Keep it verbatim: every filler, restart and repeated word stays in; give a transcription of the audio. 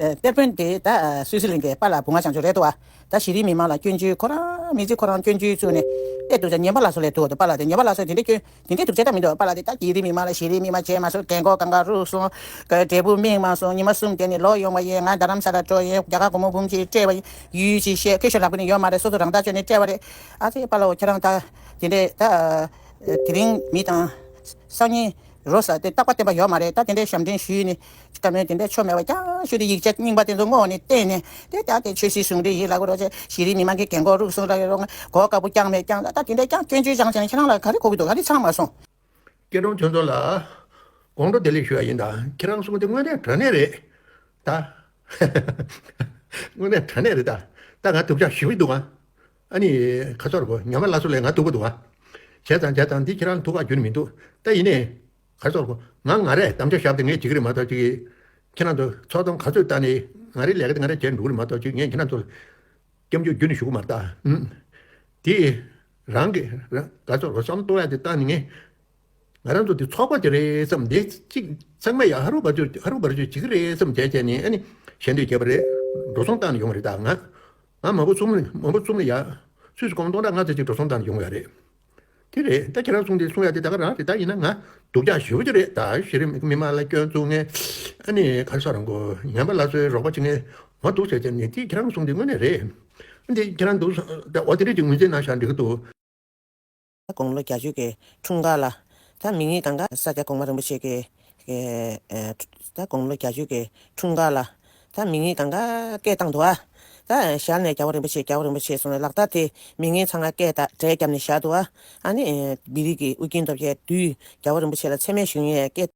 ཨ། གཏེར་དཔོན་དེ་ད་ཨ་སུད་སི་གླིང་གི་པཱ་ལགས་བུ་ང་བྱང་ཆུབ་རེད་འདུག་བ། ད་གཞི་རིམ་མི་མང་ལ་སྐྱོན་བརྗོད། ཁོ་རང་མི་ཚེ་ཁོ་རང་སྐྱོན་བརྗོད་བཙུགས་ནས་བལྟས་འདུག་ཅག་ངན་པ་ལ་སོགས་ལས་ཐུག་འདུག་པཱ་ལགས་དེ་ངན་པ་ལ་སོགས་དེ་འདྲའི་སྐྱོན་དེ་འདྲའི་སྡུག་ཅག་ད་མི་འདུག་པཱ་ལགས་དེ་ད་གཞི་རིམ་མི་མང་ལ་གཞི་རིམ་མི་མང་བྱས་མ་སོང་། རྒན་གོག་གང་ག་རུལ་སོང་། ག་འབྲས་བུ་སྨིན་མ་སོང་། ཉི་མ་གསུམ་དེ་ནས་ལོག་ཡོང་བ་ཡིན། ང་རྡ་རམ་ས་ལ་འགྲོ་ཡིན། རྒྱ་གར་སྒོར་མོ་འབུམ་གཅིག་སྤྲད་པ་ཡིན། ཡུལ་གྱི་བཤད་ཁོས་ཤོ་ལག་པ་ནི་ཡོད་མ་རེད། སོ་སོ་རང་ཐག་ཆོད་ནས་སྤྲད་པ་རེད། ཨ་ཙི་པཱ་ལགས་ཁྱེད་རང་ད་དེ་འདྲའི་ད་དེ་རིང་མི་དང་སང་ཉིན་རོ་ས་དེ་རྟག་པ་བརྟན་པ་ཡོད་མ་རེད། ད་དེ་འདྲའི་ཞབས་འདྲེན་ཞུས་ནས་བཀའ་མོལ་དེ་འདྲའི་ཆོ་མེད་པ་རྐྱང་ཞུས་ཏེ་ཡིག་ཆ་རྙིང་པ་དེ་ཚོ་སྔོག་ནས་བལྟས་ནས་དེ་ད་དེ་ཆོས་སྲིད་ཟུང་འབྲེལ་ཡིན་ལབ་དགོས་རོགས་བྱས། གཞི་རིམ་མི་མང་གི་རྒན་གོག་རུལ་སོང་ལབ་རོགས། གོ་དཀར་པོ་རྐྱང་མེད་རྐྱང་། ད་དེ་འདྲའི་རྐྱང་སྐྱོན་བརྗོད་རྐྱང་བྱས་ནས་ཁྱེད་རང་ལ་ག་རེ་གོ་གི་འདུག་ག་རེ་ཚང་མ་སོང་། སྐྱེ་སྒྲོན་ཆོས་མཚོ་ལགས། དགོང་དྲོ་བདེ་ལེགས་ཞུ་བ་ཡིན། ད་ཁྱེད་རང་གསུང་དེ་དངོས་གནས་དྲང་གནས་རེད། ད་དངོས་གནས་དྲང་གནས་རེད། ད་ད་ང་སྡུག་ཅག་ཞེ་པོ་འདུག་ཨ། ཨ་ནི་ཁ་ཚོར་གོ་ཉམས་པ་སླར་གསོ་ལས་ང་སྡུག་པོ་འདུག་ཨ། བྱས་ཙང་བྱས་ཙང་འདི་ཁྱེད་རང་ཐུགས་ཁག་རྒྱུན་མི་འདུག་ད་ཡིན་ནའི་ཁ་ཚོར་གོ་ང་ང་རས་དམ་བཅའ་བཞག་སྟེ་ངས་བྱེད་ཀྱི་རེད་མ་གཏོགས་ཅིག་ཁྱེད་རང་ཚོ་ཚོགས་གཏམ་ག་ཚོད་བཏང་ནས་ང་རའི་ལས་ཀ་དེ་ང་རས་བྱས་འགྲོ་གི་རེད་མ་གཏོགས་ཅིག་ངས་ཁྱེད་རང་ཚོ་སྐྱབས་འཇུག་རྒྱུན་ནས་ཞུ་གི་མ་རེད་ད། ཨུམ། དེ་རང་གི་རང་ག་ཚོད་རོ་བསམ་གཏོང་ཡ་དེ་བཏང་ནས་ངས་ང་རང་ཚོ་དེ་ཚོགས་པ་དེ་རེད་བསམ། དེ་གཅིག་ཚང་མ་ཡ་ཧ་རུ་བ་ཚོད་ཧ་རུ་བ་ཚོད་བྱེད་ཀྱི་རེད་བསམ་བྱས་བྱས་ནས་ཨ་ནི་ཞལ་འདོན་བརྒྱབ་པ་རེད། འགྲོ་སོང་བཏང་ནས་ཡོང་བ་རེད་ད། ང་ང་མང་པོ་བཙུམ་ནས་མང་པོ་བཙུམ་ནས་ཡ་སུད་སི་སྒོར་མོ་སྟོང་ཕྲག་ལྔ་ཙམ་ཅིག་འགྲོ་སོང་བཏང་ནས་ཡོང་བ་རེད། དེ་རེད། ད་ཁྱེད་རང་གསུང་དེ་གསུང་ཡ་དེ་ད་ག་རང་རེད། ད་ཡིན་ན་ང་སྡུག་ཅག་ཞེ་པོ་ཅིག་རེད། ད་གཞི་རིམ་མི་མང་ལ་སྐྱོན་བཙུགས་མཁན་ཨ་ནི་ག་རེ་ཟེར་རང་གོ་ཉམས་པ་སླར་གསོའི་རོགས་པ་བྱེད་མཁན་མ་འདུག་ཟེར་བྱས་ནས་དེ་ཁྱེད་རང་གསུང་དེ་དངོས་གནས་རེད། འདི་ཁྱེད་རང་འདུག་ད་འོ་དེ་རེད་ཅིག་ངོས་འཛིན་གནང་བཞག་འགྲིག་གི་འདུག་ད་དགུང་ལོ་བརྒྱད་ཅུ་གི་འཁྲུངས་སྐར་ལ། ད་མི་ངན་གང་ག་ས་སྐྱ་གོང་མ་རིན་པོ་ཆེ་གི་གི་ཨེ་ད་དགུང་ལོ་བརྒྱད་ཅུ་གི་འཁྲུངས་སྐར་ལ། ད་མི་ངན་གང་ག་སྐད་བཏང་འདུག་ཨ། ད་ཞལ་ནས་རྒྱལ་བ་རིན་པོ་ཆེ་རྒྱལ་བ་རིན་པོ་ཆེ་གསུངས་ནས་ལག་རྟགས་དེ་མི་ངན་ཚང་མ་སྐད་བཏང་གྲལ་བརྒྱབ་ནས་བཞག་འདུག་ཨ། ཨ་ནི་ཨེ་བི་རི་གི་ཨུ་རྒྱན་སྟོབས་རྒྱལ་དུས་རྒྱལ་བ་རིན་པོ་ཆེ་ལ་མཚན་སྨད་ཞུ་མཁན་སྐད།